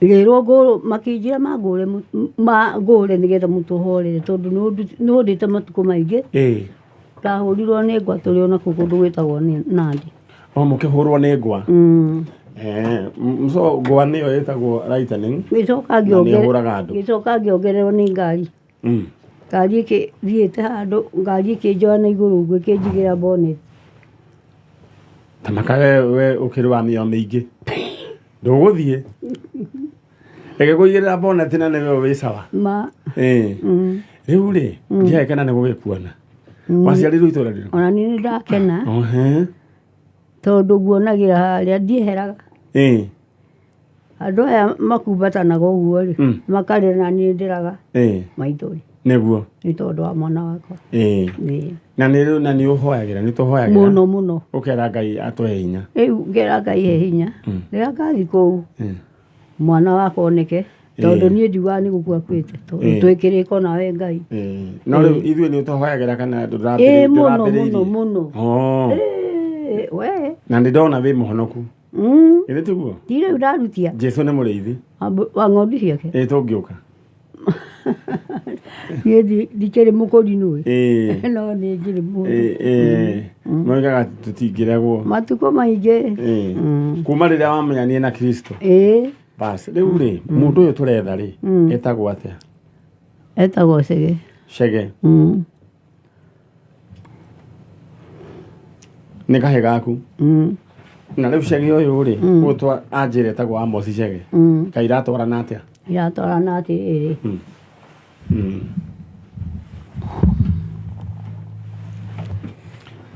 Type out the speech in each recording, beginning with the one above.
Ngĩrwo ngũrwo makĩnjĩra mangũre mangũre nĩgetha mũtu ũhorere tondũ nĩ ũndĩte matukũ maingĩ. Ndahũrirwo nĩ ngwa tũrĩ ona kũu kũndũ gwĩtagwo Nandi. O mũkĩhũrwo nĩ ngwa? So ngwa nĩyo ĩtagwo lightning. Ngĩcoka Na nĩ ĩhũraga andũ. Ngĩcoka ngĩongererwo nĩ ngari. Ngari ĩkĩthiĩte handũ, ngari ĩkĩnjoya na igũrũ ũguo ĩkĩnjigĩra bonnet. Tamaka we ũkĩrĩ wa mĩoyo mĩingĩ. Ndũgũthiĩ. Ĩgĩkũigĩrĩra bonnet na nĩwe wĩ sawa. Ma. Rĩu rĩ, ndiagĩkena nĩ gũgĩkuona. Waciarĩirwo itũra rĩrĩkũ? Ona niĩ nĩ ndakena tondũ nguonagĩra harĩa ndieheraga. Andũ aya makumbatanaga ũguo rĩ, makarĩra na niĩ ndĩraga maithori. Nĩguo. Nĩ tondũ wa mwana wakwa. Na nĩ na nĩ ũhoyagĩra, nĩ tũhoyagĩra. Mũno mũno. Ũkera Ngai atũhe hinya. Rĩu ngera Ngai he hinya. Rĩrĩa ngathiĩ kũu mwana wakwa oneke tondũ niĩ ndiugaga nĩ gũkua akuĩte tondũ twĩ kĩrĩko nawe Ngai. No rĩu ithuĩ nĩ ũtũhoyagĩra kana Ĩĩ mũno mũno ndũrambĩrĩirie? Mũno. Ĩĩ, we. Na nĩ ndona wĩ mũhonoku. Githĩ tiguo? Ti rĩu ndarutia. Jesu nĩ mũrĩithi. Wa ng'ondu ciake. Ĩĩ tũngĩũka. Niĩ ndikĩrĩ mũkũrinũ ĩ. No nĩ njĩrĩ mũndũ. Ĩĩ. Moigaga tũtingĩregwo. Matukũ maingĩ. Kuma rĩrĩa wamenyanire na Kristo. Bas, rĩu rĩ, mũndũ ũyũ tũretha rĩ, etagwo atĩa? Etagwo Chege. Chege. Nĩ kahĩ gaku. Na rĩu Chege ũyũ rĩ, ũyũ anjĩra etagwo Amos Chege. Kaĩ iratwarana atĩa? Iratwarana atĩrĩrĩ.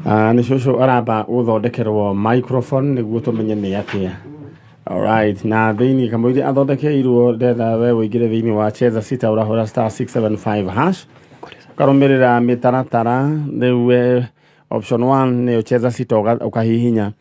Ah, nĩ cũcũ aramba gũthondekerwo microphone nĩguo tũmenye nĩ atĩa. Alright, na thĩinĩ kamũira athondekeirwo ndetha we ũingĩre thĩinĩ wa cheza sita ũrahũra *675# ũkarũmĩrĩra mĩtaratara rĩu we option 1 nĩyo cheza sita ũkahihinya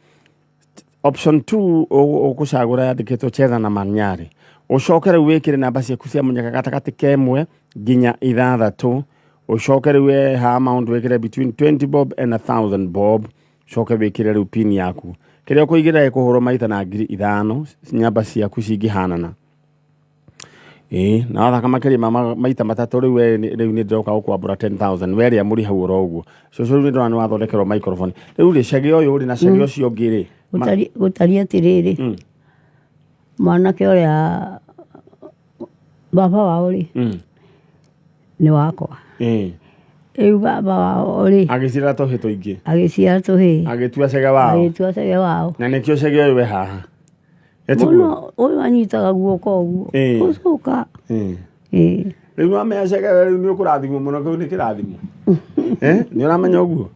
option 2 ũgũcagũra yandĩkĩtwo cheza na manyarĩ ũcoke rĩu wĩkĩre namba ciaku cia mũnyaka gatagatĩ ka ĩmwe nginya ithathatũ ũcoke rĩu we ha amount wĩkĩre between 20 bob and 1000 bob ũcoke wĩkĩre rĩu pin yaku kĩrĩa ũkũigĩrĩra gĩkũhũrwo maita na 5000 namba ciaku cingĩhanana. Ĩĩ na wathaka makĩria ma maita matatũ rĩu we rĩu nĩ ndĩroka gũkwambũra 10000 we rĩa mũri hau oro ũguo. Cũcũ rĩu nĩ ndĩrona nĩ wathondekerwo microphone. Rĩu rĩ Chege ũyũ rĩ na Chege ũcio ũngĩ rĩ. Gũtariĩ atĩrĩrĩ, mwanake ũrĩa baba wao rĩ, nĩ wakwa. Rĩu baba wao rĩ, Agĩciara tũhĩ tũingĩ. Agĩciara tũhĩĩ. Agĩtua Chege wao. Agĩtua Chege wao. Na nĩkĩo Chege ũyũ wĩ haha. Etiguo? Mũno ũyũ anyitaga guoko ũguo. Gũcoka. Rĩu wamenya Chege we rĩu nĩ ũkũrathimwo mũno kĩu nĩ kĩrathimo. Nĩ ũramenya ũguo?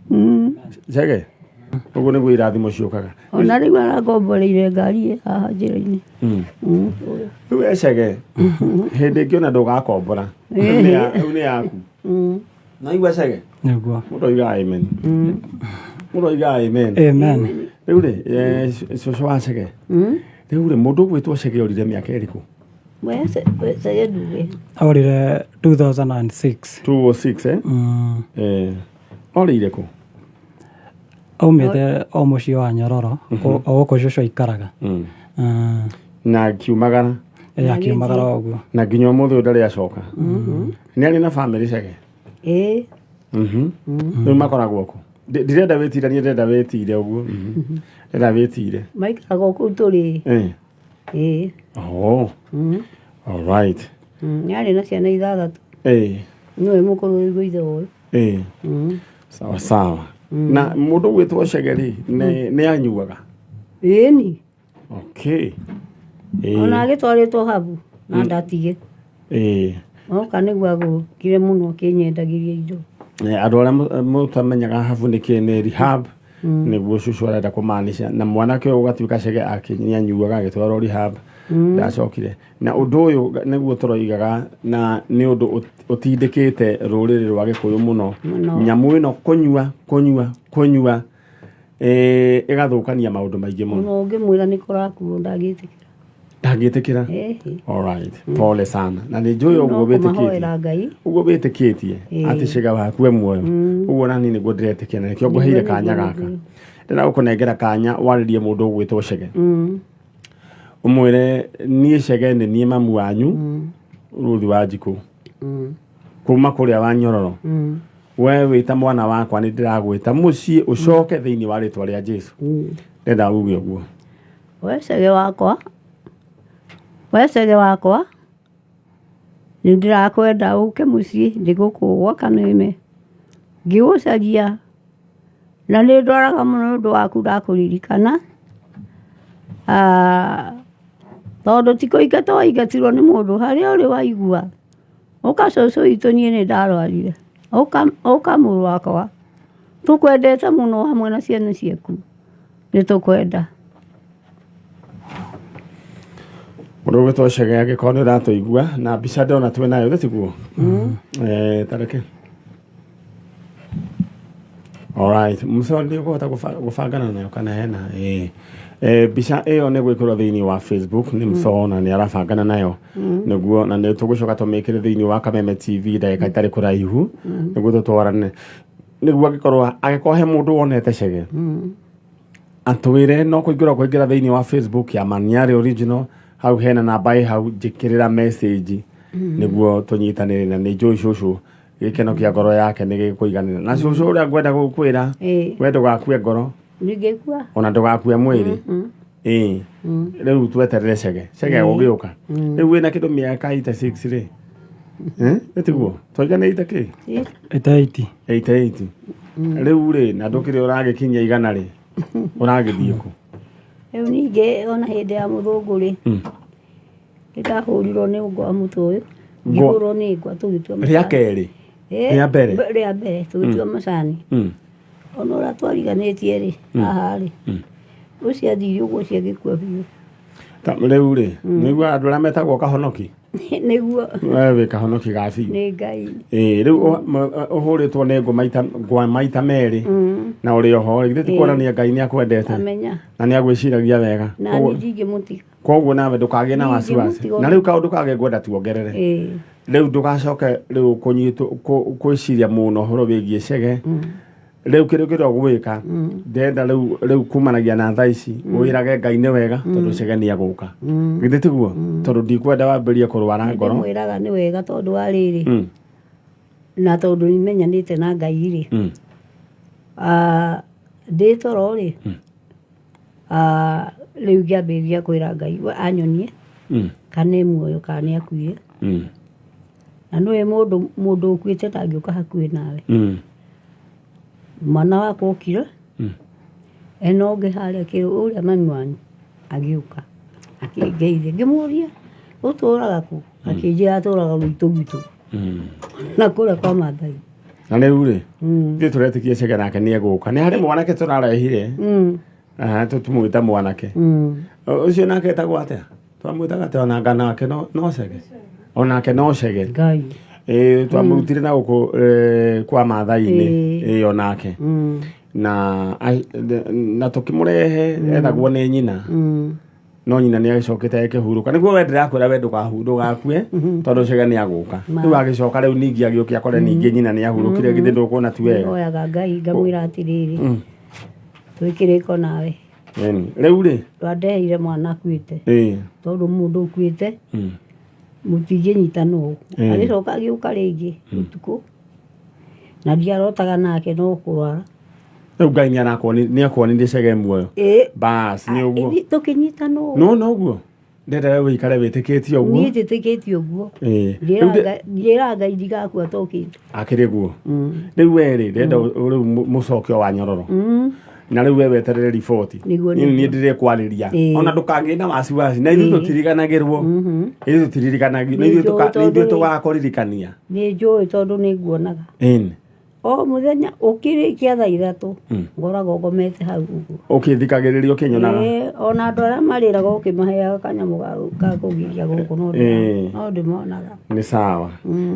Chege ũguo nĩguo irathimo ciũkaga. Ona rĩu arangomboreire ngari ĩ haha njĩra-inĩ. Rĩu we Chege hĩndĩ ĩngĩ ona ndũgakombora. Rĩu nĩ yaku. Na igua Chege? Nĩguo. Mũndũ oigaga amen. Mũndũ oigaga amen. Amen. Rĩu rĩ, cũcũ wa Chege. Rĩu rĩ, mũndũ ũgwĩtwo Chege orire mĩaka ĩrĩkũ? We Chege nduge. Orire 2006. 206 eh? Orĩire kũ? Aumĩte o mũciĩ wa Nyororo, o gũkũ cũcũ aikaraga. Na akiumagara. Ĩĩ, akiumagara o ũguo. Na nginya ũmũthĩ ũyũ ndarĩ acoka. Nĩ arĩ na bamĩrĩ Chege? Ĩĩ. Rĩu makoragwo kũ? Ndirenda wĩtiranie, ndĩrenda wĩtire ũguo. Ndĩrenda wĩtire. Maikaraga o kũu tũrĩ. Ĩĩ. Oh. All right. Nĩ arĩ na ciana ithathatũ. Nĩwe mũkũrũ wĩ ithe ũyũ. Sawa sawa. Na mũndũ ũgwĩtwo Chege rĩ, nĩ anyuaga? Ĩni. Okay. Ona agĩtwarĩtwo habu na ndatige. Oka nĩguo agũrũkire mũno akĩnyendagĩria indo. Andũ arĩa mũtamenyaga habu nĩ kĩ nĩ rehab nĩguo cũcũ arenda kũmaanisha na mwanake ũyũ ũgatuĩka Chege nĩ anyuaga agĩtwarwo rehab ndacokire na ũndũ ũyũ nĩguo tũroigaga na nĩ ũndũ ũtindĩkĩte rũrĩrĩ rwa Gĩkũyũ mũno. Mũno. Nyamũ ĩno kũnyua kũnyua kũnyua ĩgathũkania maũndũ maingĩ mũno. Mũno ũngĩmwĩra nĩ kũrakuo ndangĩtĩkĩra. Ndangĩtĩkĩra. Alright. Pole sana. Na nĩ njũĩ ũguo No wĩtĩkĩtie. kũmahoera Ngai. Ũguo wĩtĩkĩtie atĩ Chege waku e muoyo. Ũguo nani nĩguo ndĩretĩkia na nĩkĩo ngũheire kanya gaka. Ndĩrenda gũkũnengera kanya warĩrie mũndũ ũgwĩtwo Chege. Ũmwĩre niĩ Chege nĩ niĩ mamu wanyu Ruth wa Njikũ kuma kũrĩa wa Nyororo. We wĩta mwana wakwa nĩ ndĩragwĩta mũciĩ ũcoke thĩinĩ wa rĩtwa rĩa Jesu. Ndenda uge ũguo. We Chege wakwa, we Chege wakwa, nĩ ndĩrakwenda ũke mũciĩ ndĩ gũkũ gwa Kaneme ngĩgũcaria na nĩ ndwaraga mũno nĩ ũndũ waku ndakũririkana. Tondũ ti kũingata waingatirwo nĩ mũndũ harĩa ũrĩ waigua ũka cũcũ witũ niĩ nĩ ndarwarire ũka mũrũ wakwa tũkwendete mũno hamwe na ciana ciaku nĩ tũkwenda. Mũndũ ũgwĩtwo Chege angĩkorwo nĩ ũratũigua na mbica ndĩrona twĩ nayo githĩ tiguo? Tareke. Alright, mũco nĩ ũkũhota gũbangana nayo kana hena mbica ĩyo nĩ gwĩkĩrwo thĩinĩ wa Facebook nĩ mũco na nĩ arabangana nayo nĩguo na nĩ tũgũcoka tũmĩkĩre thĩinĩ wa Kameme TV ndagĩka itarĩ kũraihu nĩguo tũtwarane nĩguo angĩkorwo he mũndũ wonete Chege atwĩre no kũingĩra kũingĩra thĩinĩ wa Facebook ya Maniari Original hau hena namba ĩ hau njĩkĩrĩra message nĩguo tũnyitanĩre na nĩ njũĩ cũcũ gĩkeno kĩa ngoro yake nĩ gĩkũiganĩra na cũcũ ũrĩa ngwenda gũkwĩra we ndũgakue ngoro Ningĩkua. Ona ndũgakue mwĩrĩ. Rĩu tweterere Chege Chege gũgĩũka rĩu wĩna kĩndũ mĩaka 86 rĩ nĩ tiguo twaiganĩte kĩ 88. 88 rĩu rĩ na ndũkĩrĩ ũragĩkinyia igana rĩ ũragĩthiĩ kũ? Rĩu ningĩ ona hĩndĩ ya mũthũngũ rĩ nĩ ndahũrirwo nĩ ngwa mũtwe ũyũ ngĩhũrwo nĩ ngwa tũgĩtua Rĩa macani. kerĩ? Rĩa mbere? Rĩa mbere tũgĩtua macani. Ona ũrĩa twariganĩtie rĩ haha rĩ ũcio athire ũguo ũcio agĩkua biũ. Rĩu rĩ nĩguo andũ arĩa metagwo kahonoki? Nĩguo. We wĩ kahonoki ga biũ. Nĩ Ngai. Rĩu ũhũrĩtwo nĩ ngwa maita merĩ na ũrĩ oho rĩ githĩ ti kuonania Ngai nĩ akwendete? Amenya. Na nĩ agwĩciragia wega. Na niĩ ndingĩmũtiga. Koguo nawe ndũkagĩe na wasiwasi. Na rĩu kaũndũ kangĩ ngwenda tuongerere. Rĩu ndũgacoke rĩu kũnyitwo kwĩciria mũno ũhoro wĩgiĩ Chege. Rĩu kĩndũ kĩrĩa ũgwĩka ndenda rĩu kumanagia na thaa ici wĩrage Ngai nĩ wega tondũ Chege nĩ egũka. Githĩ tiguo? Tondũ ndikwenda wambĩrĩrie kũrwara ngoro. Ndĩmwĩraga nĩ wega tondũ wa rĩrĩ na tondũ nĩmenyanĩte na Ngai rĩ ndĩ toro rĩ rĩu ngĩambĩrĩria kwĩra Ngai anyonie kana e muoyo kana nĩ akuire. Na nĩũĩ mũndũ ũkuĩte ndangĩũka hakuhĩ nawe. Mwana wakwa okire ena ũngĩ harĩa ũrĩa mami wanyu agĩũka akĩngeithia ngĩmũria ũtũraga kũ? Akĩnjĩra atũraga rũitũ gwitũ na kũrĩa kwa Maathai. Na rĩu rĩ ithuĩ tũretĩkia Chege nake nĩ egũka. Nĩ harĩ mwanake tũrarehire tũmwĩta mwanake ũcio nake etagwo atĩa? Twamwĩtaga atĩa? Onanga nake no Chege. Onake no Chege. Ngai. Twamũrutire na gũkũ kwa Maathai-inĩ onake na tũkĩmũrehe ethagwo nĩ nyina no nyina nĩ agĩcokete akĩhurũka nĩguo we ndĩrakwĩra we ndũgakue tondũ Chege nĩ agũka. Rĩu agĩcoka rĩu ningĩ agĩũke akore ningĩ nyina nĩ ahurũkire githĩ ndũkuona ti wega. Hoyaga Ngai ngamwĩra atĩrĩrĩ twĩ kĩrĩko nawe. Rĩu rĩ ndwandeheire mwana akuĩte tondũ mũndũ ũkuĩte mũtingĩnyita nũ. Agĩcoka agĩũka rĩngĩ ũtukũ na ndiarotaga nake no kũrwara. Rĩu Ngai nĩ akuonirie Chege muoyo. Bas nĩ ũguo. Tũkĩnyita nũ. No no ũguo. Ndenda we wĩikare wĩtĩkĩtie ũguo. Niĩ njĩtĩkĩtie ũguo. Njĩraga Ngai ndigakua tokĩte. Akĩrĩ guo. Rĩu we rĩ ndenda rĩu mũcokio wa Nyororo. Na rĩu we weterere riboti. Niĩ ndĩrekwarĩria. Ona ndũkagĩe na wasiwasi na ithuĩ tũtiriganagĩrwo. Ithuĩ tũtiririganagio na ithuĩ tũgakũririkania. Nĩ njũĩ tondũ nĩ nguonaga. O mũthenya ũkĩrĩkia thaa ithatũ ngoragwo ngomete hau ũguo. Ũkĩthikagĩrĩria ũkĩnyonaga. Ona andũ arĩa marĩraga ũkĩmaheaga kanyamũ ga kũgiria gũkũ no ndĩmonaga. Nĩ sawa.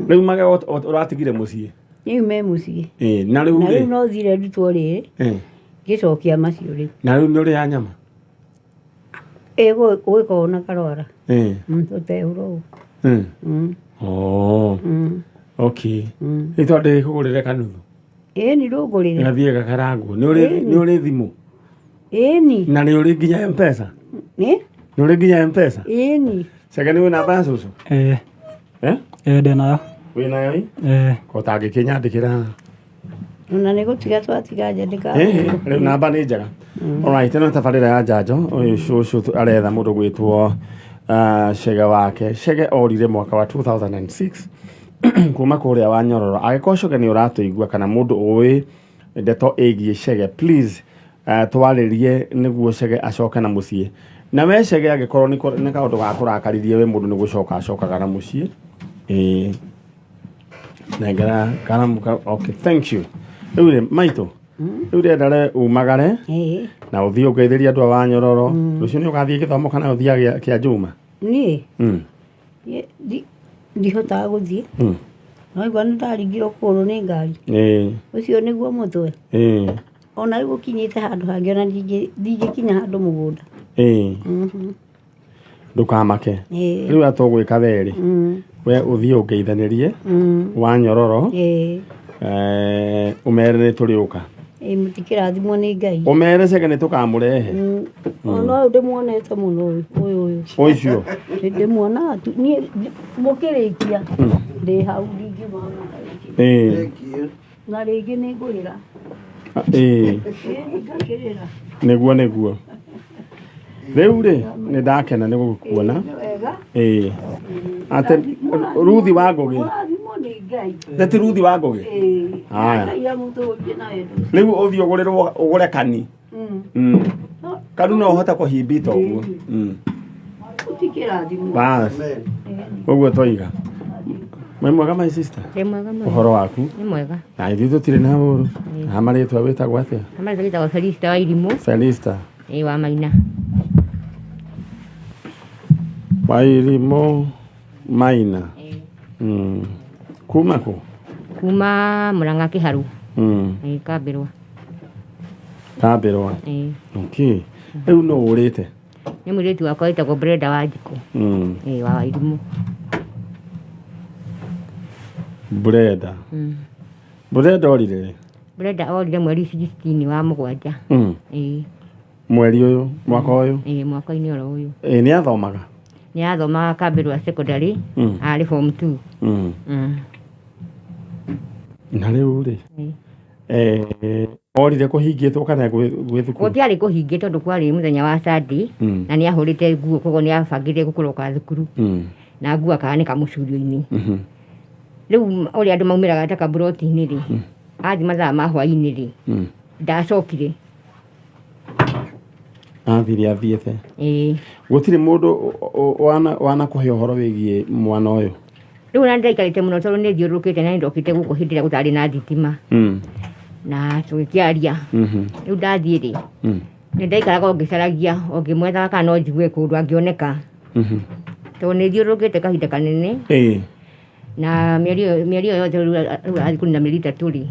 Rĩu magego ũratigire mũciĩ? Rĩu me mũciĩ. Na rĩu Na rĩu no thire ndutwo rĩrĩ ngĩcokia macio rĩu. Na rĩu nĩ ũrĩa nyama? Gwĩka na karwara. Tũtehũra ũũ. Okay. Rĩu tondũ ndĩkũgũrĩre kanuthu. Ĩni ndũngũrĩre. Gathiĩ gakarangwo. Nĩ ũrĩ thimũ? Ĩni. Na nĩ ũrĩ nginya M-Pesa? Nĩ? Nĩ ũrĩ nginya Mpesa? Ĩni. Chege, nĩ wĩ namba ya cũcũ? Ĩĩ. Eh? Ĩĩ, ndĩ nayo. Wĩ nayo ĩ? Ĩĩ. Ko ũtangĩkĩnyandĩkĩra haha. Ona nĩ gũtiga twatiga nja ndĩka. Ĩhĩ, rĩu namba nĩ njega. Alright, ĩno nĩ tabarĩra ya njanjo. Ũyũ cũcũ aretha mũndũ gwĩtwo Chege wake. Chege orire mwaka wa 2006 kuma kũrĩa wa Nyororo. Angĩkorwo Chege nĩ ũratũigua kana mũndũ ũĩ ndeto ĩgiĩ Chege, please twarĩrie nĩguo Chege acoke na mũciĩ. Na we Chege angĩkorwo nĩ kaũndũ ga kũrakaririe we mũndũ nĩ gũcoka acokaga na mũciĩ. Ĩĩ. Nengera karamu ka, okay, thank you. Rĩu rĩ, maitũ, rĩu ndĩrenda re umagare Ĩĩ. na ũthiĩ ũngeithĩrie andũ a Wanyororo. Rũciũ nĩ ũgathiĩ gĩthomo kana ũthiaga kĩa Juma? Niĩ Mm. ndihotaga gũthiĩ. No igua nĩ ndaringirwo kũgũrũ nĩ ngari. Ũcio nĩguo mũtwe. Ona rĩu ũkinyĩte handũ hangĩ ona ndingĩkinya handũ mũgũnda. Ndũkamake. Ĩĩ. Rĩu atũgwĩka werĩ. We ũthiĩ ũngeithanĩrie Wanyororo. Ũmere nĩ tũrĩũka. Ĩĩ, mũtikĩrathimwo nĩ Ngai. Ũmere Chege nĩ tũkamũrehe. Ona ũyũ ndĩmuonete mũno ũyũ ũyũ ũyũ. Ũcio. Ndĩmuonaga tu niĩ mũkĩrĩkia ndĩ hau ndingiuma mũkarĩkia. Na rĩngĩ nĩ ngũrĩra. Ĩĩ, ngakĩrĩra. Nĩguo nĩguo. Rĩu rĩ, nĩ ndakena nĩ gũgũkuona. Nĩ wega. Ĩĩ. Atĩ Ruthi wa Ngũgĩ. Mũrathimwo nĩ Ngai. Nĩ ti Ruthi wa Ngũgĩ? Ĩĩ. Haya. Ngai amũtũũrie na wendo. Rĩu ũthiĩ ũgũrĩrwo ũgũre kani. Kanu no ũhote kũhimbita ũguo. Mũtikĩrathimwo. Bas. Ũguo twoiga. Mwĩ mwega my sister? Ndĩ mwega mũno. Ũhoro waku? Nĩ mwega. Na ithuĩ tũtirĩ na ũru. Ha marĩtwa wĩtagwo atĩa? Amarĩtwa gĩtagwo Felista wa Irimũ. Felista. Ĩĩ, wa Maina. Wa Irimũ Maina. Kuma kũ? Kuma Murang'a Kĩharu. Ĩĩ, Kambĩrwa. Kambĩrwa. Ĩĩ. Okay. Rĩu nũ ũrĩte? Nĩ mũirĩtu wakwa wĩtagwo Brenda wa Njikũ. Ĩĩ, wa Irimũ. Brenda. Brenda orire rĩ? Brenda orire mweri 16 wa mũgwanja. Ĩĩ. Mweri ũyũ, mwaka ũyũ? Ĩĩ, mwaka-inĩ oro ũyũ. Ĩĩ, nĩ athomaga? Nĩ athomaga Kambĩrwa secondary. Arĩ form 2. Na rĩu rĩ, orire kũhingĩtwo kana gwĩ thukuru? Gũtiarĩ kũhinge tondũ kwarĩ mũthenya wa Sunday. Na nĩ ahũrĩte nguo koguo nĩ abangĩte gũkũroka thukuru. Na nguo akanĩka mũcurio-inĩ. Rĩu ũrĩa andũ maumĩraga ta kaburoti-inĩ rĩ, athiĩ mathaa ma hwaĩ-inĩ rĩ, ndacokire. Athire athiĩte. Ĩĩ. Gũtirĩ mũndũ wanakũhe ũhoro wĩgiĩ mwana ũyũ? Rĩu ona nĩndaikarĩte mũno tondũ nĩ thiũrũrũkĩte na nĩndokĩte gũkũ hĩndĩ ĩrĩa gũtarĩ na thitima. Na tũgĩkĩaria. Rĩu ndathiĩ rĩ, nĩ ndaikaraga o ngĩcaragia o ngĩmwethaga kana no njigue kũndũ angĩoneka. Tondũ nĩ thiũrũrũkĩte kahinda kanene. Na mĩeri ĩyo yothe rĩu arathiĩ kũnina mĩeri 3 rĩ,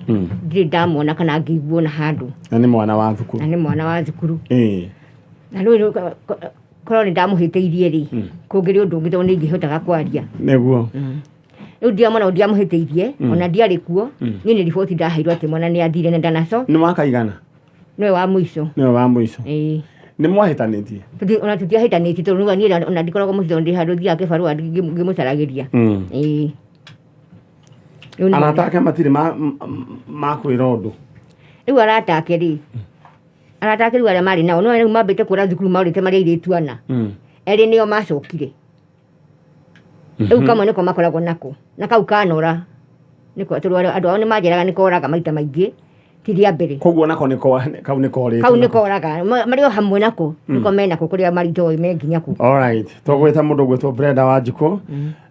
ndirĩ ndamwona kana ngĩiguo na handũ. Na nĩ mwana wa thukuru. Na nĩ mwana wa thukuru. Na rĩu korwo nĩ ndamũhĩtĩirie rĩ, kũngĩrĩ ũndũ ũngĩ tondũ nĩ ingĩhotaga kwaria. Nĩguo. Rĩu ndiamwona ũndũ ndiamũhĩtĩirie, ona ndiarĩ kuo. Niĩ nĩ riboti ndaheirwo atĩ mwana nĩ athire na ndanaco. Nĩ wakaigana? Nĩwe wa mũico. Nĩwe wa mũico. Ĩĩ. Nĩ mwahĩtanĩtie? Ona tũtiahĩtanĩtie tondũ rĩu niĩ ona ndikoragwo mũciĩ tondũ ndĩ handũ thiaga kĩbarũa ngĩmũcaragĩria. Ĩĩ. Rĩu nĩ Arata ake matirĩ makwĩra ũndũ? Rĩu arata ake rĩ, arata ake rĩu arĩa marĩ nao, no rĩu mambĩte kũra thukuru marorĩte marĩ airĩtu ana. Erĩ nĩo macokire. Rĩu kamwe nĩko makoragwo nako, na kau kanora. Nĩko tondũ andũ ao nĩmanjĩraga nĩkoraga maita maingĩ, ti rĩa mbere. Koguo nako kau nĩkorĩte. Kau nĩkoraga. Marĩ o hamwe nako, nĩko menako kũrĩa maritoĩ me nginya kũ. Alright, tũgwĩta mũndũ ũgwĩtwo Brenda wa Njukũ.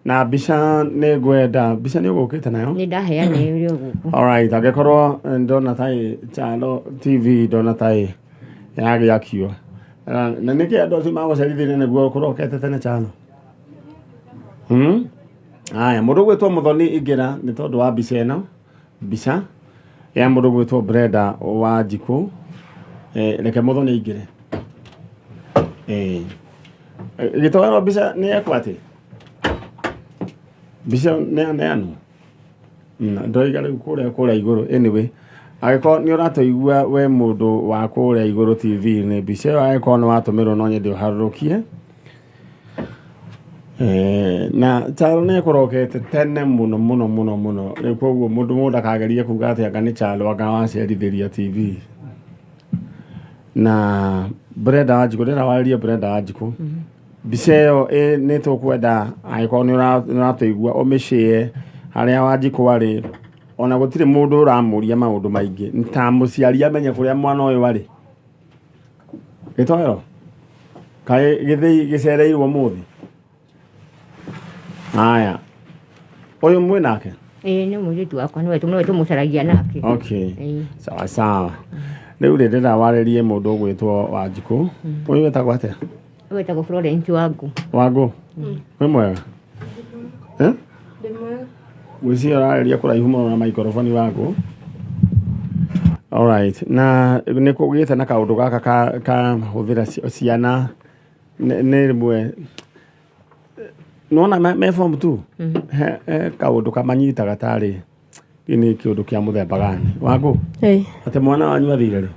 Na mbica nĩ ngwenda, mbica nĩ ũgũkĩte nayo? Nĩ ndaheana ĩrĩ o gũkũ. Alright, angĩkorwo ndona taĩ Chalo TV ndona taĩ yagĩakio. Na nĩkĩ andũ acio magũcerithĩria nĩguo ũkũrokete tene Chalo? Aya, mũndũ ũgwĩtwo Mũthoni ingĩra nĩ tondũ wa mbica ĩno. Mbica ya mũndũ ũgwĩtwo Brenda wa Njikũ. Reke Mũthoni aingĩre. Gĩtoero mbica nĩ yakwa atĩ? Mbica nĩ yaneanwo? Ndoiga rĩu kũrĩa igũrũ. Anyway, angĩkorwo nĩ ũratũigua we mũndũ wa kũrĩa igũrũ TV-inĩ, mbica ĩyo angĩkorwo nĩ watũmĩrwo no nyende ũharũrũkie. Na Chalo nĩ ekũrokete tene mũno mũno mũno mũno, rĩu koguo mũndũ mũndũ ndakagerie kuga atĩ anga nĩ Chalo anga wacerithĩria TV. Na Brenda Wanjikũ, ndĩrenda warĩrie Brenda Wanjikũ. Mbica ĩyo nĩ tũkwenda angĩkorwo nĩ ũratũigua ũmĩshare harĩa Wanjikũ arĩ, ona gũtirĩ mũndũ ũramũria maũndũ maingĩ, ta mũciari amenye kũrĩa mwana ũyũ arĩ. Gĩtoero kaĩ gĩthĩi gĩcereirwo ũmũthĩ? Haya, ũyũ mwĩ nake? Ĩĩ, nĩ mũirĩtu wakwa, nĩwe tũmũcaragia nake. Okay. Ĩĩ. Sawa sawa. Rĩu rĩ, ndĩrenda warĩrie mũndũ ũgwĩtwo Wanjikũ. Ũyũ wĩtagwo atĩa? Wĩtagwo Florence Wangũ. Wangũ, wĩ mwega? Eh? Ngwĩciria ũrarĩria kũraihu mũno na maikoroboni, Wangũ. Alright, na nĩ kũgĩte na kaũndũ gaka ka hũthĩra ciana nĩ rĩmwe nona me form 2, he kaũndũ kamanyitaga tarĩ nĩ kĩũndũ kĩa mũthemba gani, Wangũ? Hey. Atĩ mwana wanyu athire rĩ?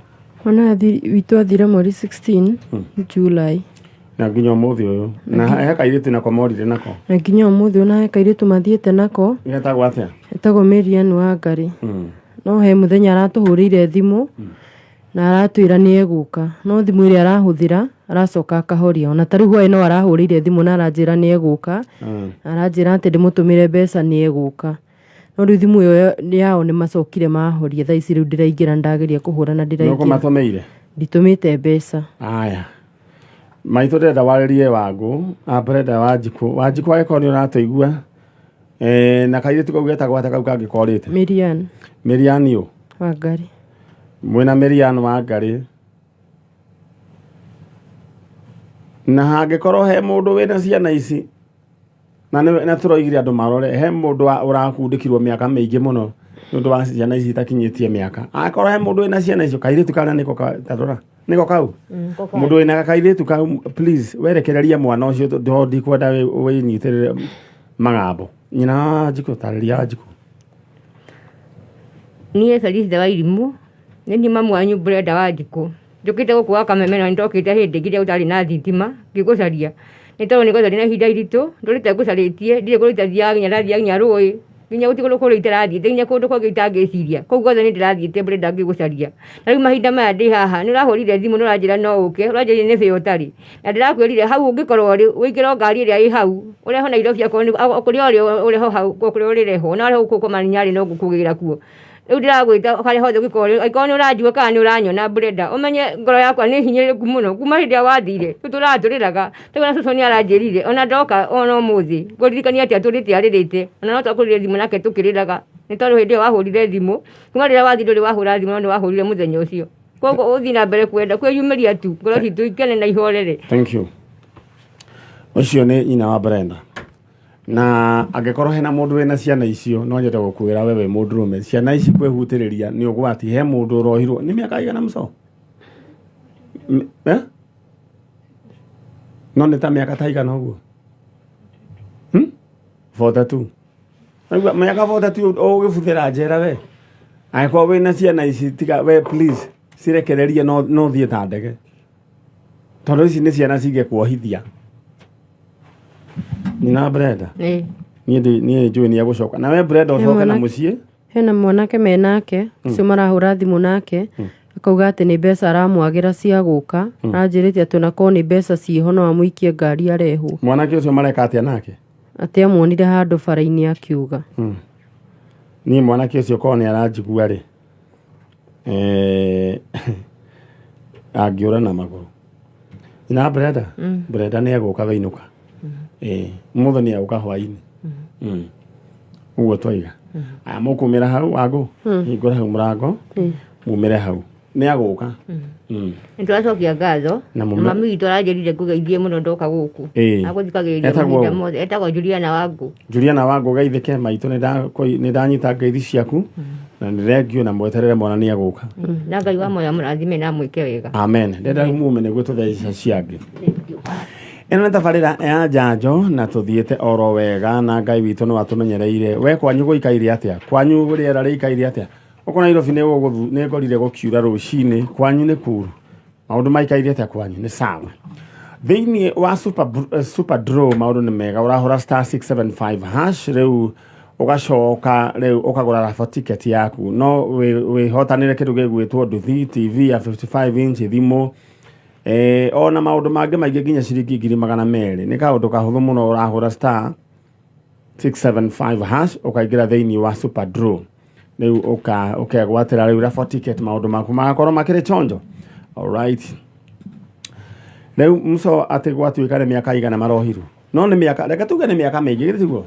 Mwana witũ athire mweri 16 July. Na nginya ũmũthĩ ũyũ, na he kairĩtu nako morire nako? Na nginya ũmũthĩ ũyũ, na he kairĩtu mathiĩte nako. Getagwo atĩa? Etagwo Marian Wangari. No he mũthenya aratũhũrĩire thimũ na aratwĩra nĩ egũka, no thimũ ĩrĩa arahũthĩra aracoka akahoria. Ona ta rĩu hwaĩ no arahũrĩire thimũ na aranjĩra nĩ egũka. Na aranjĩra atĩ ndĩmũtũmĩre mbeca nĩ egũka, no rĩu thimũ ĩyo yao nĩ macokire mahoria. Thaa ici rĩu ndĩraingĩra, ndageria kũhũra na Nĩ ndĩraingĩra. ũkũmatũmĩire? Nditũmĩte mbeca. Aya, maitũ, ndĩrenda warĩrie Wangũ a Brenda Wanjikũ. Wanjikũ, angĩkorwo nĩ ũratũigua, na kairĩtu kau getagwo atĩa, kau kangĩ korĩte? Mirian. Mirian ũ? Wangari. Mwĩna Mirian Wangari, na hangĩkorwo he mũndũ wĩna ciana ici, na na tũroigire andũ marore, he mũndũ ũrakundĩkirwo mĩaka mĩingĩ mũno nĩ ũndũ wa ciana ici itakinyĩtie mĩaka. Angĩkorwo he mũndũ wĩna ciana icio, kairĩtu karĩa nĩko tarora, nĩko kau, mũndũ wĩna kairĩtu kau, please werekererie mwana ũcio, tondũ ndikwenda wĩnyitĩrĩre magambo. Nyina wa Wanjikũ, tarĩria Wanjikũ. Niĩ Felicita Wairimũ, nĩ niĩ mamu wanyu Brenda Wanjikũ. Njũkĩte gũkũ gwa Kameme na nĩndokĩte hĩndĩ ĩngĩ ĩrĩa gũtarĩ na thitima ngĩgũcaria, nĩ tondũ nĩngũcaria na ihinda iritũ, ndũrĩte ngũcarĩtie, ndirĩ kũndũ itathiaga, nginya ndathiaga nginya rũĩ, nginya gũtirĩ kũndũ kũrĩa itarathiĩte, nginya kũndũ kũngĩ itangĩciria. Kũu guothe nĩ ndĩrathiĩte Brenda ngĩgũcaria. Na rĩu mahinda maya ndĩ haha, nĩ ũrahũrire thimũ nĩ ũranjĩra no ũke, ũranjĩrire nĩ bĩa ũtarĩ. Na ndĩrakwĩrire hau ũngĩkorwo ũrĩ, ũingĩre o ngari ĩrĩa ĩ hau, ũrehwo Nairobi okorwo nĩ kũrĩa ũrĩ ũrehwo hau, kũrĩa ũrĩrehwo, na warehwo gũkũ Komani no ngũkũgĩra kuo. Rĩu ndĩragwĩta harĩa hothe ũngĩkorwo ũrĩ, angĩkorwo nĩ ũranjigua kana nĩ ũranyona Brenda, ũmenye ngoro yakwa nĩ hinyĩrĩrĩku mũno kuma hĩndĩ ĩrĩa wathire, tũtũraga tũrĩraga. Rĩu ona cũcũ nĩ aranjĩrire ona ndoka ona ũmũthĩ ngũririkania atĩ atũrĩte arĩrĩte, ona no twakũrire thimũ nake tũkĩrĩraga, nĩ tondũ hĩndĩ ĩyo wahũrire thimũ, kuma rĩrĩa wathire ndũrĩ wahũra thimũ, no nĩ wahũrire mũthenya ũcio. Koguo ũthiĩ na mbere kwenda kwĩyumĩria tu, ngoro citũ ikene na ihorere. Thank you. Ũcio nĩ nyina wa Brenda, na angĩkorwo hena mũndũ wĩna ciana icio, no nyende gũkwĩra we wĩ mũndũrũme, ciana ici kwĩhutĩrĩria nĩ ũgwati. He mũndũ ũrohirwo nĩ mĩaka igana mũco? Eh? No nĩ ta mĩaka ta igana ũguo, 42. Aigua, mĩaka 42 ũgĩbuthĩra njera. We angĩkorwo wĩna ciana ici, tiga we, please cirekererie, no thiĩ ta ndege, tondũ ici nĩ ciana cingĩkuohithia. Nyina Brenda. Ĩĩ. Niĩ njũĩ nĩ egũcoka na we Brenda ũcoke na mũciĩ. Hena mwanake menake ũcio marahũra thimũ nake, akauga atĩ nĩ mbeca aramwagĩra cia gũka. Aranjĩrĩte atĩ onakorwo nĩ mbeca ciĩho no amũikie ngari arehwo. Mwanake ũcio mareka atĩa nake? Atĩ amuonire handũ bara-inĩ akiuga. Niĩ mwanake ũcio korwo nĩ aranjigua rĩ, angĩũra na magũrũ. Na Brenda, Brenda nĩ egũka wĩinũka. Ĩĩ, mũthĩ nĩ egũka hwainĩ. Ũguo twaiga. Aya, mũkumĩra hau, Wangũ, hingũra hau mũrango, mumĩre hau, nĩ agũka. Nĩ tũracokia ngatho. Na Na mami witũ aranjĩrire ngũgeithie mũno ndoka gũkũ. Agũthikagĩrĩria Etagwo mahinda ũ? mothe. Etagwo Juliana Wangũ. Juliana Wangũ, geithĩke maitũ, nĩ ndanyita ngeithi ciaku na nĩ thengio, na mweterere mwana nĩ egũka. Na Ngai wa moyo amũrathime na amwĩke wega. Amen. Ndenda mume nĩguo tũtheca ciangĩ. Ĩno nĩ tabarĩra ya njanjo na tũthiĩte oro wega na Ngai witũ nĩ watũmenyereire. We kwanyu gũikaire atĩa? Kwanyu rĩera rĩikaire atĩa? Gũkũ Nairobi nĩ ngorire gũkiura rũcinĩ, kwanyu nĩ kuru. Maũndũ maikaire atĩa kwanyu? Nĩ sawa. Thĩinĩ wa super draw maũndũ nĩ mega, ũrahũra star 675 hash, rĩu ũgacoka rĩu ũkagũra raffle ticket yaku, no wĩhotanĩre kĩndũ gĩgwĩtwo nduthi, TV ya 55 inch, thimũ, ona maũndũ mangĩ maingĩ, nginya ciringi 200,000. Nĩ kaũndũ kahũthũ mũno, ũrahũra star 675 hash, ũkaingĩra thĩinĩ wa super draw, rĩu ũkegwatĩra rĩu raffle ticket, maũndũ maku magakorwo makĩrĩ chonjo. Alright, rĩu mco atĩ gwatuĩka nĩ mĩaka igana marohirwo, no nĩ mĩaka, reke tuge nĩ mĩaka mĩingĩ, githĩ tiguo?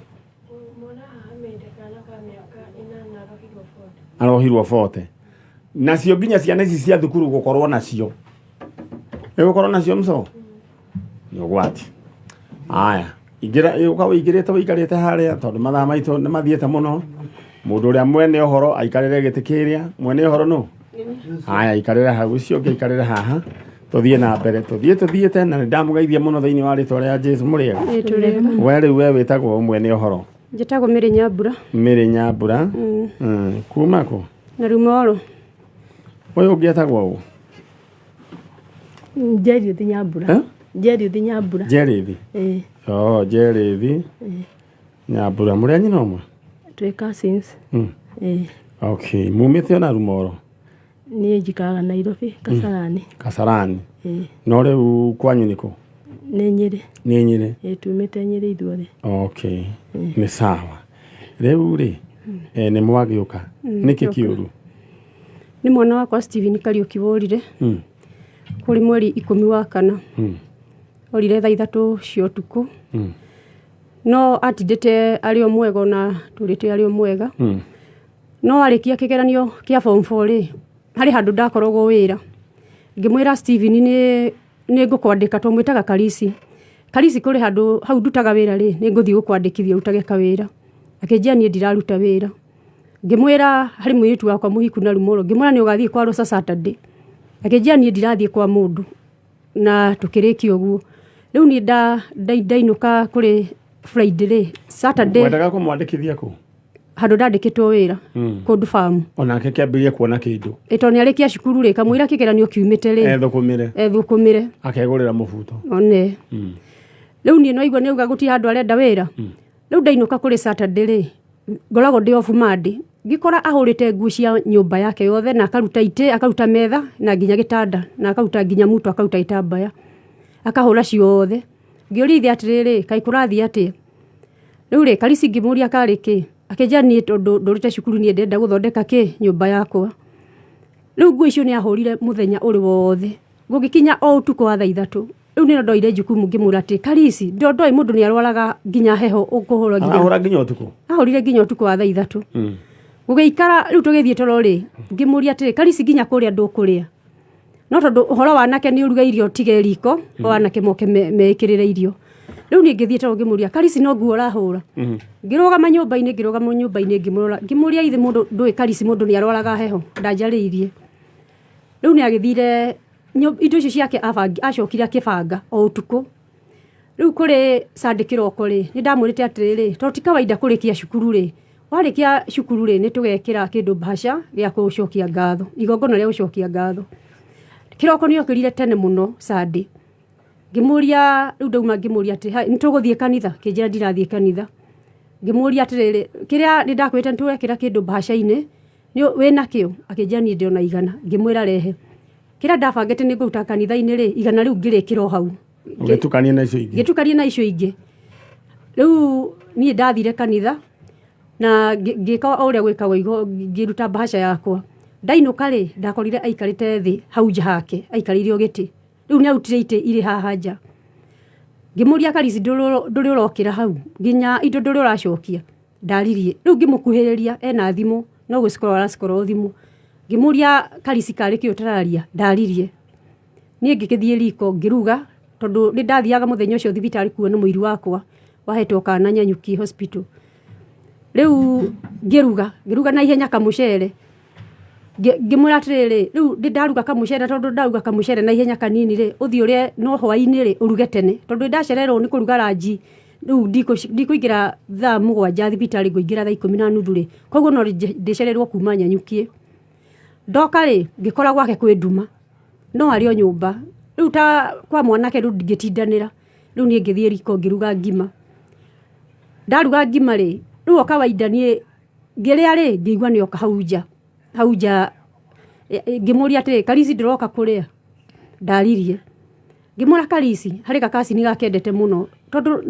Arohirwo 40 nacio nginya ciana ici cia thukuru gũkorwo nacio, ĩ gũkorwo nacio mco nĩ ũgwati. Aya, ingĩra, ũka ũingĩrĩte ũikarĩte harĩa, tondũ mathaa maitũ nĩ mathiĩte mũno. Mũndũ ũrĩa mwene ũhoro aikarĩre gĩtĩ kĩrĩa mwene ũhoro nũ. Aya, ikarĩre hau, ũcio ũngĩ aikarĩre haha, tũthiĩ na mbere, tũthiĩ tũthiĩte, na nĩ ndamũgeithia mũno thĩinĩ wa rĩtwa rĩa Jesu. Mũrĩega? Ĩ, tũrĩega. We rĩu we wĩtagwo mwene ũhoro? Njĩtagwo Mĩrĩ Nyambura. Mĩrĩ Nyambura. Kuma kũ? Na Rumoro. Ũyũ ũngĩ etagwo ũ? Njeriũthi Nyambura. Eh? Njeriũthi Nyambura. Jerĩthi? Ĩĩ. Oh, Jerĩthi Nyambura, mũrĩ a nyina ũmwe? Twĩ cousins. Ĩĩ. Okay, mumĩte ona Rumoro? Niĩ njikaraga Nairobi, Kasarani. Kasarani? Ĩĩ. No rĩu kwanyu nĩ kũ? Nĩ Nyĩrĩ. Nĩ Nyĩrĩ? Ĩĩ, tumĩte Nyĩrĩ ithuothe. Okay, nĩ sawa. Rĩu rĩ, nĩ mwagĩũka nĩkĩ kĩũru? Nĩ mwana wakwa Steven Kariũki worire kũrĩ mweri 10 wa kana. Orire thaa 3 cia ũtukũ. No atindĩte arĩ o mwega, ona tũrĩte arĩ o mwega. No arĩkia kĩgeranio kĩa form 4 rĩ, harĩ handũ ndakoragwo wĩra. Ngĩmwĩra Steven nĩ ngũkwandĩka, twamwĩtaga Karisi. Karisi, kũrĩ handũ hau ndutaga wĩra rĩ, nĩ ngũthiĩ gũkwandĩkithia ũrutage kawĩra. Akĩnjĩra niĩ ndiraruta wĩra. Ngĩmwĩra harĩ mũirĩtu wakwa mũhiku na Rumoro, ngĩmwĩra nĩ ũgathiĩ kwa Rosa Saturday. Akĩnjĩra niĩ ndirathiĩ kwa mũndũ, na tũkĩrĩkia ũguo. Rĩu niĩ ndainũka kũrĩ Friday rĩ, Saturday. Wendaga kũmwandĩkithia kũ? Handũ ndandĩkĩtwo wĩra, kũndũ famu. Onake kĩambĩrĩrie kuona kĩndũ. Ĩ, tondũ nĩ arĩkia cukuru rĩ, kamũira kĩgeranio kiumĩte rĩ, ethũkũmĩre. Ethũkũmĩre. Akegũrĩra mũbuto. One rĩu niĩ no igua nĩ auga gũtirĩ handũ arenda wĩra. Rĩu ndainũka kũrĩ Saturday rĩ, ngoragwo ndĩ off Monday, ngĩkora ahũrĩte nguo cia nyũmba yake yothe, na akaruta itĩ, akaruta metha, na nginya gĩtanda, na akaruta nginya muto, akaruta gĩtambaya, akahũra ciothe. Ngĩũria ithe atĩrĩrĩ, kaĩ kũrathiĩ atĩa rĩu rĩ? Karisi ngĩmũria karĩ kĩ, akĩnjĩra niĩ tondũ ndũrĩte cukuru, niĩ ndĩrenda gũthondeka kĩ nyũmba yakwa. Rĩu nguo icio nĩ ahũrire mũthenya ũrĩ wothe, gũgĩkinya o ũtukũ wa thaa 3. Rĩu nĩ ndoire jukumu, ngĩmwĩra atĩ Karisi, ndoĩ mũndũ nĩ arwaraga nginya heho ũkũhũra nginya Arahũra nginya ũtukũ? Ahũrire nginya ũtukũ wa thaa 3. Gũgĩikara rĩu tũgĩthiĩ toro rĩ, ngĩmũria atĩrĩ, Karisi, nginya kũrĩa ndũkũrĩa? No tondũ ũhoro wa anake nĩ ũruge irio tige riko, o anake moke meĩkĩrĩre irio. Rĩu niĩ ngĩthiĩ toro, ngĩmũria, Karisi, no nguo ũrahũra? Ngĩrũgama nyũmba-inĩ, ngĩrũgama nyũmba-inĩ, ngĩmũrora, ngĩmũria ithe, mũndũ ndũĩ Karisi, mũndũ nĩ arwaraga heho? Ndanjarĩirie. Rĩu nĩ agĩthire indo icio ciake acokire akĩbanga o ũtukũ. Rĩu kũrĩ Sunday kĩroko rĩ, nĩ ndamwĩrĩte atĩrĩrĩ, tondũ ti kawaida kũrĩkia cukuru rĩ, warĩkia cukuru rĩ, nĩ tũgekĩra kĩndũ bahasha gĩa gũcokia ngatho, igongona rĩa gũcokia ngatho. Kĩroko nĩ okĩrire tene mũno Sunday. Ngĩmũria, rĩu ndauma ngĩmũria atĩ, "Hai, nĩ tũgũthiĩ kanitha?" Kĩnjĩra ndirathiĩ kanitha. Ngĩmũria atĩrĩrĩ, kĩrĩa nĩ ndakwĩrĩte nĩ tũrekĩra kĩndũ bahasha-inĩ, nĩ wĩna kĩo? Akĩnjĩra niĩ ndĩ ona 100. Ngĩmwĩra rehe. Kĩrĩa ndabangĩte nĩ ngũruta kanitha-inĩ rĩ, 100 rĩu ngĩrĩkĩra o hau. Ũgĩtukania na icio ingĩ? Ngĩtukania na icio ingĩ. Rĩu niĩ ndathire kanitha na ngĩka o ũrĩa gwĩkagwo, ngĩruta bahasha yakwa. Ndainũka rĩ, ndakorire aikarĩte thĩ hau nja hake, aikarĩire o gĩtĩ. Rĩu nĩ arutire itĩ irĩ haha nja. Ngĩmũria, Karisi, ndũrĩ ũrokĩra hau nginya indo ndũrĩ ũracokia? Ndaririe. Rĩu ngĩmũkuhĩrĩria, ena thimũ, no gũcikorwo aracikorwo thimũ. Ngĩmũria, Karisi, karĩ kĩ ũtararia? Ndaririe. Niĩ ngĩgĩthiĩ riko ngĩruga, tondũ nĩ ndathiaga mũthenya ũcio thibitarĩ kuona mũiru wakwa wahetwo kana Nyanyuki hospital. Rĩu ngĩruga na ihenya kamũcere. Ngĩmwĩra atĩrĩrĩ, rĩu ndĩ ndaruga kamũcere, tondũ ndaruga kamũcere na ihenya kanini rĩ, ũthiĩ ũrĩe, no hwaĩ-inĩ rĩ, ũruge tene, tondũ nĩ ndacererwo nĩ kũruga ranji. Rĩu ndikũingĩra thaa 7 thibitarĩ, ngũingĩra thaa 10:30 rĩ, koguo no ndĩcererwo kuma Nyanyukie. Ndoka rĩ, ngĩkora gwake kwĩ nduma, no arĩ o nyũmba. Rĩu ta kwa mwanake rĩu ndingĩtindanĩra. Rĩu niĩ ngĩthiĩ riko ngĩruga ngima. Ndaruga ngima rĩ, rĩu o kawaida niĩ ngĩrĩa rĩ, ngĩigua nĩ oka hau nja. Hau nja ngĩmũria atĩrĩ, Karisi ndĩroka kũrĩa? Ndaririe. Ngĩmwĩra Karisi, harĩ gakacini gakendete mũno tondũ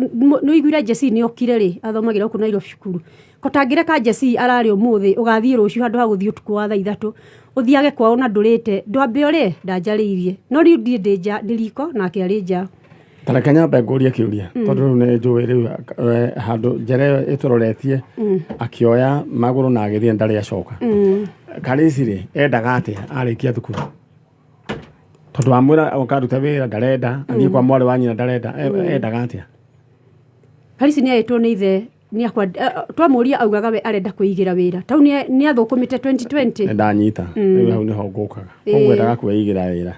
nĩ ũiguire Jesse nĩ okire rĩ, athomagĩra gũkũ Nairobi cukuru. Ko tangĩreka Jesse arare ũmũthĩ, ũgathiĩ rũciũ handũ ha gũthiĩ ũtukũ wa thaa 3, ũthiage kwao na ndũrĩte, ndwambe ũrĩe, ndanjarĩirie. No rĩu niĩ ndĩ nja, ndĩ riko nake arĩ nja. Ta reke nyambe ngũrie kĩũria tondũ rĩu nĩ njũĩ rĩu handũ njĩra ĩyo ĩtũroretie akĩoya magũrũ na agĩthiĩ ndarĩ acoka. Karĩci rĩ endaga atĩa arĩkia thukuru? Tondũ wamwĩra ũkarute wĩra ndarenda, athiĩ kwa mwarĩ wa nyina ndarenda, endaga atĩa? Karĩci nĩ aĩtwo nĩ ithe twamũria augaga we arenda kwĩigĩra wĩra. Tau nĩ athũkũmĩte 2020. Nĩ ndanyita rĩu hau nĩho ngũkaga. Koguo endaga kwĩigĩra wĩra.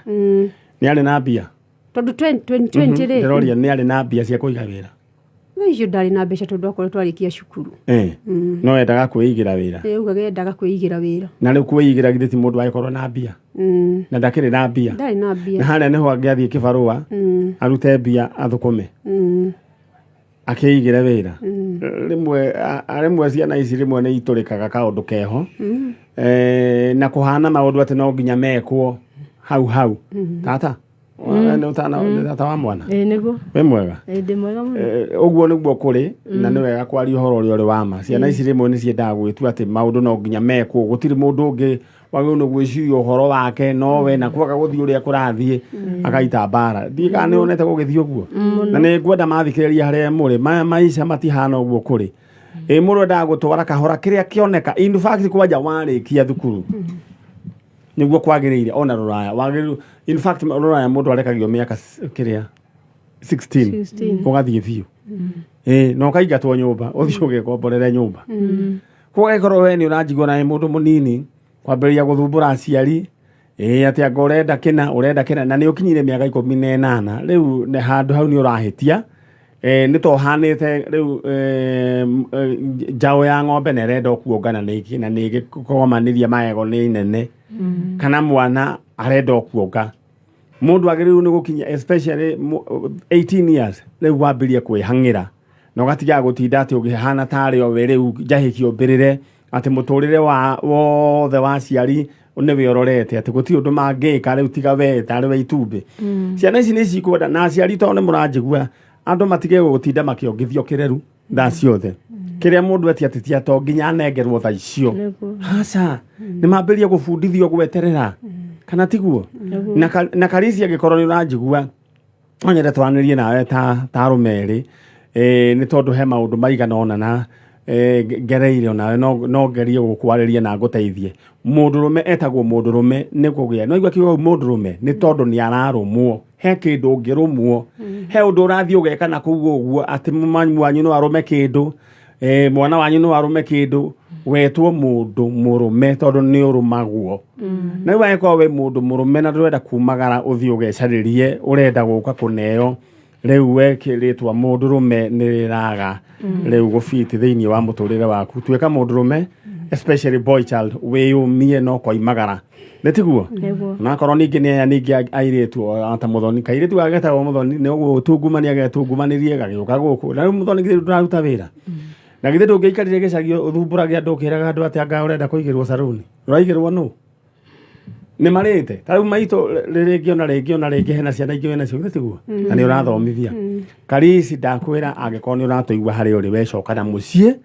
Nĩ arĩ na mbia? Tondũ 2020 rĩ. Ndĩroria nĩ arĩ na mbia cia kũiga wĩra? Thaa icio ndarĩ na mbeca tondũ akoretwo arĩkia cukuru. No endaga kwĩigĩra wĩra. Augaga endaga kwĩigĩra wĩra. Na rĩu kwĩigĩra githĩ ti mũndũ agĩkorwo na mbia? Na ndakĩrĩ na mbia. Ndarĩ na mbia. Na harĩa nĩho angĩathiĩ kĩbarũa, arute mbia athũkũme. Akĩigĩre wĩra. Rĩmwe ciana ici rĩmwe nĩ itũrĩkaga kaũndũ keho. Na kũhana maũndũ atĩ no nginya mekwo hau hau. Tata? Tata wa mwana? Ĩĩ nĩguo. Wĩ mwega? Ĩĩ ndĩ mwega mũno. Ũguo nĩguo kũrĩ, na nĩ wega kwaria ũhoro ũrĩa ũrĩ wa ma. Ciana ici rĩmwe nĩ ciendaga gwĩtua atĩ maũndũ no nginya mekwo, gũtirĩ mũndũ ũngĩ wagĩrĩirwo nĩ gwĩciria ũhoro wake nowe, na kwaga gũthiĩ ũrĩa kũrathiĩ akaita mbara. Ndiũĩ kana nĩ wonete gũgĩthiĩ ũguo. Na nĩ ngwenda mathikĩrĩria harĩa mũrĩ, maya maica matihana ũguo kũrĩ. Ĩ mũndũ endaga gũtwara kahora kĩrĩa kĩoneka. In fact kwanja warĩkia thukuru nĩguo kwagĩrĩire ona rũraya wagĩrĩirwo, in fact rũraya mũndũ arekagio mĩaka kĩrĩa 16 16. ũgathiĩ biũ. Na ũkaingatwo nyũmba ũthiĩ ũgekomborere nyũmba. Koguo angĩkorwo we nĩ ũranjigua na wĩ mũndũ mũnini kwambĩrĩria gũthumbũra aciari, atĩ anga ũrenda kĩna, ũrenda kĩna, na nĩ ũkinyire mĩaka 18, rĩu nĩ handũ hau nĩ ũrahĩtia. Nĩ ta ũhanĩte rĩu, njaũ ya ng'ombe na ĩrenda kuonga na nĩ ĩgĩkomanĩria magego nĩ nene. Kana mwana arenda kuonga. Mũndũ agĩrĩirwo nĩ gũkinya especially 18 years rĩu wambĩrĩrie kwĩhang'ĩra. Na ũgatiga gũtinda atĩ ũkĩhana tarĩ o we rĩu njahĩki ũmbĩrĩre atĩ mũtũrĩre wa wothe wa aciari nĩwe ũrorete atĩ gũtirĩ ũndũ mangĩka rĩu tiga we tarĩ we itumbĩ. Ciana ici nĩ cikwenda na aciari tondũ nĩ mũranjigua andũ matige gũtinda makĩongithio kĩreru thaa ciothe. Kĩrĩa mũndũ etia atĩ ti to nginya anengerwo thaa icio. Aca, nĩ mambĩrĩrie gũbundithio gweterera. Kana tiguo? Na Karisi angĩkorwo nĩ ũranjigua no nyende twaranĩrie nawe ta arũme erĩ, nĩ tondũ he maũndũ maigana ũna na ngereire onawe no ngerie gũkwarĩria na ngũteithie. Mũndũrũme etagwo mũndũrũme nĩ kũgĩa. No igua kiugo mũndũrũme nĩ tondũ nĩ ararũmwo. He kĩndũ ũngĩrũmwo. He ũndũ ũrathiĩ ũgeka na kũu ũguo atĩ mami wanyu no arũme kĩndũ, mwana wanyu no arũme kĩndũ, wetwo mũndũ mũrũme tondũ nĩ ũrũmagwo. Na rĩu angĩkorwo wĩ mũndũ mũrũme na ndũrenda kumagara ũthiĩ ũgecarĩrie, ũrenda gũka kũneo, rĩu we rĩtwa mũndũrũme nĩ rĩraga rĩu gũbiti thĩinĩ wa mũtũrĩre waku. Tuĩka mũndũrũme, especially boy child, wĩyũmie no koimagara. Nĩ tiguo? Onakorwo ningĩ nĩ aya ningĩ airĩtu ta Mũthoni, kairĩtu gagetagwo Mũthoni nĩ gũtungumania getungumanĩrie gagĩũka gũkũ. Na rĩu Mũthoni githĩ ndũraruta wĩra? Na githĩ ndũngĩikarire gĩcagi ũthumbũrage andũ ũkĩraga andũ atĩ anga ũrenda kũigĩrwo saruni? Ũraigĩrwo nũ? Nĩ marĩte. Ta rĩu maitũ rĩngĩ ona rĩngĩ ona rĩngĩ hena ciana ingĩ wĩna cio, githĩ tiguo? Na nĩ ũrathomithia. Karisi ndakwĩra angĩkorwo nĩ ũratũigua harĩa ũrĩ wecoka na mũciĩ,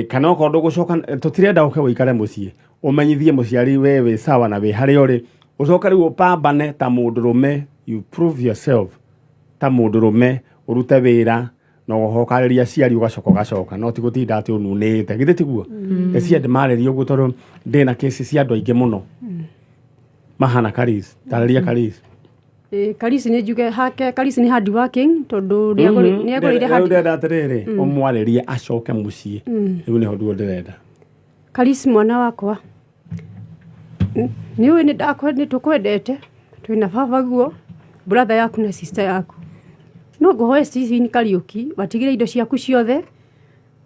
kana okorwo ndũgũcoka, tũtirenda ũke ũikare mũciĩ. Ũmenyithie mũciari we wĩ sawa na wĩ harĩa ũrĩ. Ũcoke rĩu ũpambane ta mũndũrũme, you prove yourself ta mũndũrũme, ũrute wĩra na ũhokarĩria aciari ũgacoka ũgacoka, no ti gũtinda atĩ ũnunĩte. Githĩ tiguo? Eci ndĩmarĩrie ũguo tondũ ndĩna kesi cia andũ aingĩ mũno mahana Karisi. Tarĩria Karisi. Karisi nĩ njuge hake, Karisi nĩ hard working tondũ nĩagũrĩire Rĩu hard ndĩrenda atĩrĩrĩ, ũmwarĩrie acoke mũciĩ. Rĩu nĩho nduo ndĩrenda. Karisi mwana wakwa, nĩ ũĩ nĩ tũkwendete, twĩna baba guo, brother yaku na sister yaku. No ngũhoe Stephen Kariũki watigire indo ciaku ciothe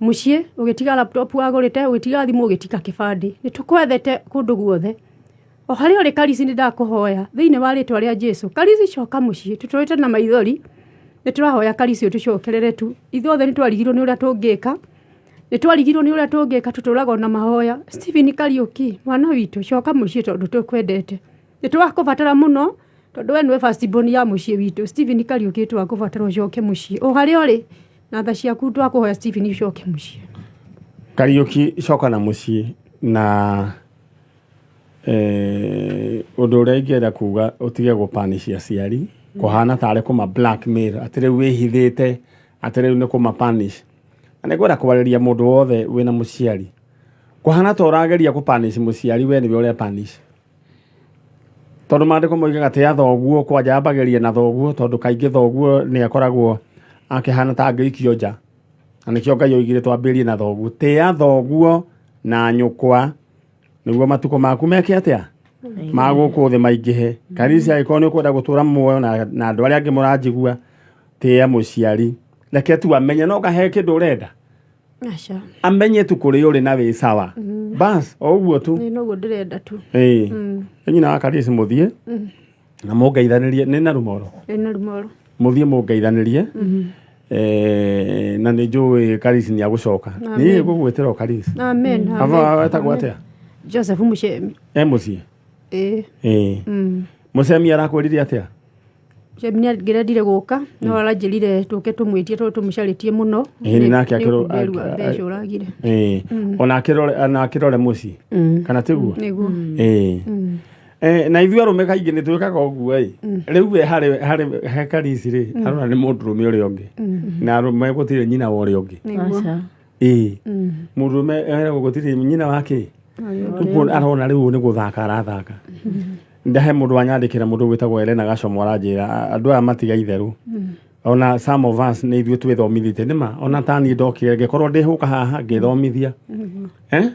mũciĩ, ũgĩtiga laptop wagũrĩte, ũgĩtiga thimũ, ũgĩtiga kĩbandĩ. Nĩ tũkwethete kũndũ guothe. O harĩa ũrĩ Karisi, nĩ ndakũhoya thĩinĩ wa rĩtwa rĩa Jesu. Karisi, coka mũciĩ. Tũtũrĩte na maithori, nĩ tũrahoya Karisi ũtũcokerere tu. Ithuothe nĩ twarigirwo nĩ ũrĩa tũngĩka, nĩ twarigirwo nĩ ũrĩa tũngĩka. Tũtũraga na mahoya. Stephen Kariuki, mwana witũ, coka mũciĩ tondũ tũkwendete, nĩ tũrakũbatara mũno tondũ we nĩwe first born ya mũciĩ witũ. Stephen Kariuki, tũrakũbatara ũcoke mũciĩ o harĩa ũrĩ na tha ciaku. Twakũhoya Stephen ũcoke mũciĩ. Kariũki, coka na mũciĩ. Na ũndũ ũrĩa ingĩenda kuga, ũtige gũpanish aciari kũhana tarĩ kũma blackmail atĩ rĩu wĩhithĩte, atĩ rĩu nĩ kũma punish. Na nĩ ngwenda kwarĩria mũndũ wothe wĩna mũciari kũhana ta ũrageria kũpanish mũciari, we nĩwe ũrĩa punish, tondũ maandĩko moigaga tĩa thoguo kwanja ambagĩria na thoguo, tondũ kaingĩ thoguo nĩ akoragwo akĩhana ta angĩikio nja, na nĩkĩo Ngai oigire twambĩrĩrie na thoguo. Tĩa thoguo na nyũkwa nĩguo matukũ maku meke atĩa ma gũkũ thĩ maingĩhe. Karisi, angĩkorwo nĩ ũkwenda gũtũra muoyo na andũ arĩa angĩ mũranjigua, tĩa mũciari. Reke tu amenye no kahe kĩndũ ũrenda. Aca. Amenye tu kũrĩa ũrĩ na wĩ sawa, bas, o ũguo tu. Nĩ noguo ndĩrenda tu. Ĩĩ, nyina wa Karisi, mũthiĩ na mũngeithanĩrie nĩ na rumoro. Ĩ, na rumoro. Mũthiĩ mũngeithanĩrie. Na nĩ njũĩ Karisi nĩ agũcoka. Niĩ ngũgwĩtĩra o Karisi. Amen. Aba wetagwo atĩa? Joseph Mushemi. E mũciĩ? Ĩ. Ĩĩ. Mũcemi arakwĩrire atĩa? Mushemi nĩ angĩrendire gũka no aranjĩrire tũke tũmwĩtie tondũ tũmũcarĩtie mũno. Ĩĩ, nĩ nake Nĩ mbeca ũragire. Ĩĩ, ona akĩrore mũciĩ, kana tiguo? Nĩguo. Ĩĩ. Na ithuĩ arũme kaingĩ nĩ twĩkaga ũguo. Ĩ rĩu we harĩ he Karisi rĩ, arona nĩ mũndũrũme ũrĩa ũngĩ, na arũme gũtirĩ nyina wa ũrĩa ũngĩ. Nĩguo. Aca. Ĩĩ, mũndũrũme eragwo gũtirĩ nyina wa kĩ. Ũguo arona rĩu nĩ gũthaka arathaka. Ndahe mũndũ wanyandĩkĩra, mũndũ wĩtagwo Elena Gacomo, aranjĩra andũ aya matiga itherũ. Ona some of us nĩ ithuĩ twĩthomithĩtie nĩma, ona ta niĩ ndokire ngĩkorwo ndĩhũka haha ngĩthomithia, eh?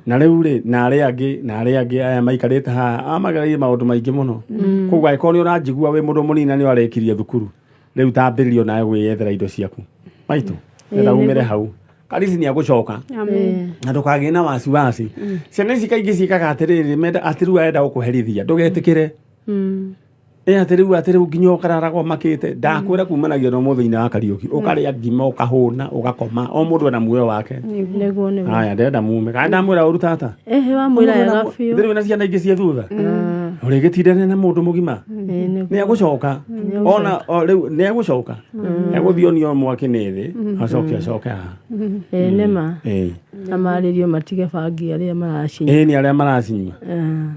Na rĩu rĩ, na arĩa angĩ, na arĩa angĩ aya maikarĩte haha amagereire maũndũ maingĩ mũno. Koguo angĩkorwo nĩ ũranjigua wĩ mũndũ mũnini na nĩ warĩkirie thukuru rĩu, tambĩrĩrio nawe gwĩyethera indo ciaku maitũ getha umĩre hau. Karisi nĩ agũcoka. Amen. Na ndũkagĩe na wasiwasi. Ciana ici kaingĩ ciĩkaga atĩrĩrĩ, menda atĩ rĩu arenda gũkũherithia, ndũgetĩkĩre. Ĩ atĩ rĩu nginya ũkararagwo makĩte. Ndakwĩra kumanagia na ũmũthĩ wa Kariũki, ũkarĩa ngima, ũkahũna, ũgakoma. O mũndũ ena muoyo wake. Nĩguo. Haya, ndĩrenda mume kana ndamwĩra ũru tata. Ĩhĩ, wamwĩra wega biũ. Ndĩrĩ na ciana ingĩ cia thutha ũrĩgĩtindane na mũndũ mũgima. Ĩĩ, nĩguo. Nĩ egũcoka ona o rĩu nĩ egũcoka, egũthiĩ onio mwaki nĩ thĩ, acoke acoke haha. Ĩĩ, nĩma. Ĩĩ. Na marĩrio matige bangi arĩa maracinyua. Ĩĩ, nĩ arĩa maracinyua.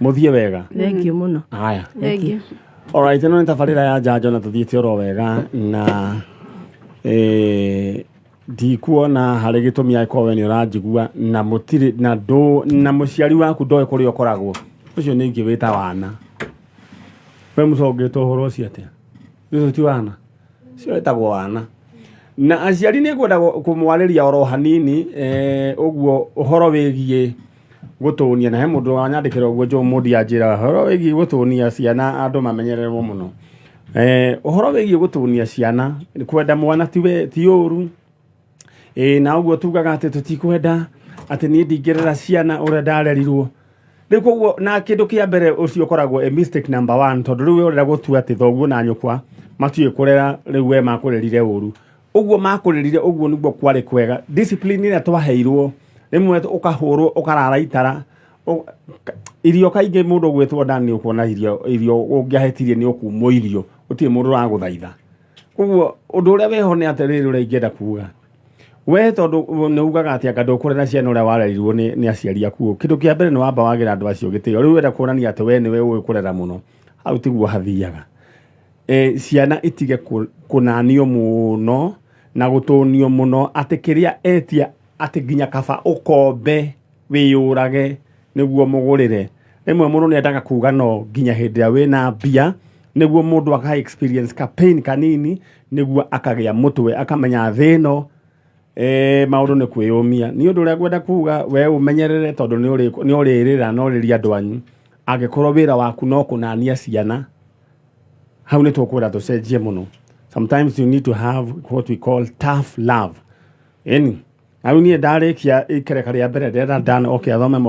Mũthiĩ wega. Thengiũ mũno. Haya. Thengiũ. Alright, ĩno nĩ tabarĩra ya njanjo na tũthiĩte oro wega na ndikuona harĩ gĩtũmi angĩkorwo we nĩ ũranjigua na mũtirĩ na ndũ na mũciari waku ndoĩ kũrĩa ũkoragwo, ũcio nĩ ingĩ wĩta wana. We mũcongĩte ũhoro ũcio atĩa? Ũcio ti wana, ũcio wĩtagwo wana. Na aciari nĩ ngwenda kũmwarĩria oro hanini, ũguo ũhoro wĩgiĩ gũtũnia, na he mũndũ wanyandĩkĩra ũguo Joe Mũndi anjĩra ũhoro wĩgiĩ gũtũnia ciana, andũ mamenyererwo mũno. Ũhoro wĩgiĩ gũtũnia ciana, kwenda mwana ti we ti ũru. Ĩĩ, na ũguo tugaga atĩ tũtikwenda atĩ niĩ ndingĩrera ciana ũrĩa ndarerirwo rĩu. Koguo na kĩndũ kĩa mbere ũcio ũkoragwo a mistake number one, tondũ rĩu we ũrenda gũtua atĩ thoguo na nyũkwa matiũĩ kũrera, rĩu we makũrerire ũru. Ũguo makũrerire ũguo nĩguo kwarĩ kwega. Discipline ĩrĩa twaheirwo, rĩmwe ũkahũrwo, ũkarara itara. Irio kaingĩ mũndũ ũgwĩtwo nda nĩ ũkuona irio ũngĩahĩtirie nĩ ũkumwo irio, gũtirĩ mũndũ ũragũthaitha. Koguo ũndũ ũrĩa wĩho nĩ atĩrĩrĩ, ũrĩa ingĩenda kuga, we tondũ nĩ ugaga atĩ anga ndũkũrera ciana ũrĩa warerirwo nĩ aciari aku, kĩndũ kĩa mbere nĩ wamba wagĩra andũ acio gĩtĩo. Rĩu wenda kuonania atĩ we nĩwe ũĩ kũrera mũno, hau tiguo hathiaga. Ciana itige kũnanio mũno na gũtũnio mũno atĩ kĩrĩa etia atĩ nginya kaba ũkombe wĩyũrage nĩguo mũgũrĩre. Rĩmwe mũndũ nĩ endaga kuga no nginya hĩndĩ ĩrĩa wĩna mbia nĩguo mũndũ aka experience ka pain kanini nĩguo akagĩa mũtwe, akamenya thĩ ĩno maũndũ nĩ kwĩyũmia. Nĩ ũndũ ũrĩa ngwenda kuga, we ũmenyerere tondũ nĩ ũrĩrĩra na ũrĩrie andũ anyu angĩkorwo wĩra waku no kũnania ciana. Hau nĩ tũkwenda tũcenjie mũno. Sometimes you need to have what we call tough love. Ĩni hau niĩ ndarĩkia ikereka rĩa mbere, ndĩrenda Dan oke athome.